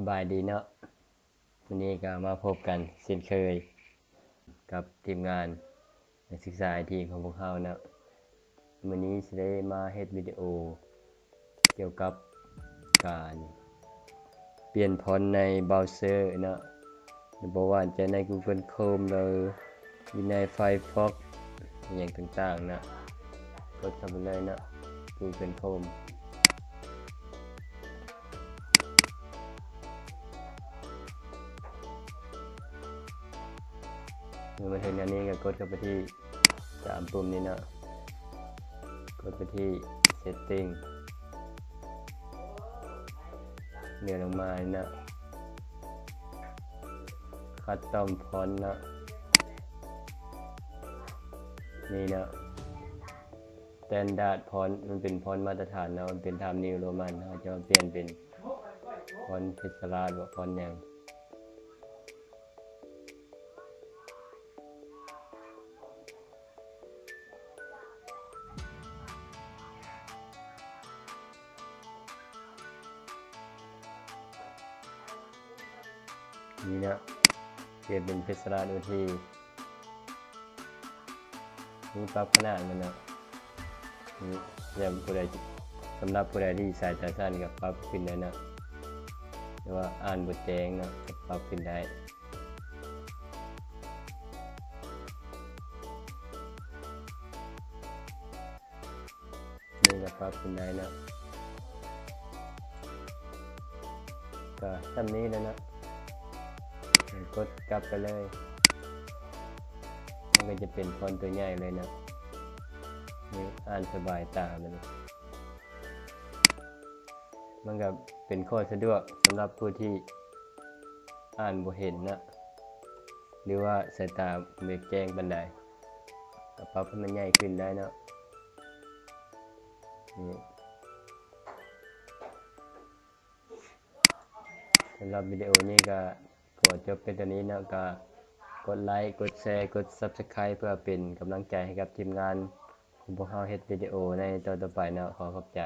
ບາຍດີເນາະ, ມື້ນີ້ກໍມາພົບກັນເຊັ່ນເຄີຍກັບທີມງານນັກສຶກສາໄອທີຂອງພວກເຮົາເນາະ. ມື້ນີ້ຊິໄດ້ມາເຮັດວິດີໂອກ່ຽວກັບການປ່ຽນຟອນໃນເບຣາເຊີເນາະ, ບໍ່ວ່າຈະໃນ Google Chrome ຫຼືຢູ່ໃນ Firefox ອີ່ຫຍັງຕ່າງໆນະ, ກົດເຂົ້າໄປເລີຍເນາະ Google Chrome. ເມື່ອມາເຖິງອັນນີ້ກໍກົດເຂົ້າໄປທີ່ສາມປຸ່ມນີ້ເນາະ, ກົດໄປທີ່ Setting ເລື່ອນລົງມານີ້ເນາະ, Custom Font ເນາະ, ນີ້ເນາະ Standard Font ມັນເປັນຟອນມາດຕະຖານເນາະ, ມັນເປັນ Times New Roman ເຮົາຈະມາປ່ຽນເປັນຟອນ Sans Serif ບໍ່ ຟອນຫຍັງ. ນີ້ເນາະ ປ່ຽນເປັນ Sans Serif ໂອທີ ນີ້ປັບຂະໜາດມັນເນາະ, ນີ້ ແລ້ວຜູ້ໃດ ສຳລັບຜູ້ໃດທີ່ສາຍຕາສັ້ນກໍປັບຂຶ້ນໄດ້ເນາະ, ຫຼືວ່າອ່ານບໍ່ແຈ້ງເນາະ ກໍປັບຂຶ້ນໄດ້. ນີ້ກໍປັບຂຶ້ນໄດ້ເນາະ, ກໍສ່ຳນີ້ແຫຼະເນາະ, ກົດກັບໄປເລີຍ, ມັນກໍຈະເປັນຟອນຕົວໃຫຍ່ເລີຍເນາະ, ນີ້ອ່ານສະບາຍຕາມັນ. ມັນກໍເປັນຂໍ້ສະດວກສຳລັບຜູ້ທີ່ອ່ານບໍ່ເຫັນເນາະ ຫຼືວ່າສາຍຕາບໍ່ແຈ້ງປານໃດ, ກໍປັບໃຫ້ມັນໃຫຍ່ຂຶ້ນໄດ້ເນາະ. ນີ້ ສຳລັບວິດີໂອນີ້ກໍຂໍຈົບພຽງເທົ່ານີ້ເນາະ, ກໍກົດໄລ, ກົດແຊ, ກົດ Subscribe ເພື່ອເປັນກຳລັງໃຈໃຫ້ກັບທີມງານຂອງພວກເຮົາເຮັດວິດີໂອໃນຕອນຕໍ່ໄປເນາະ. ຂໍຂອບໃຈ.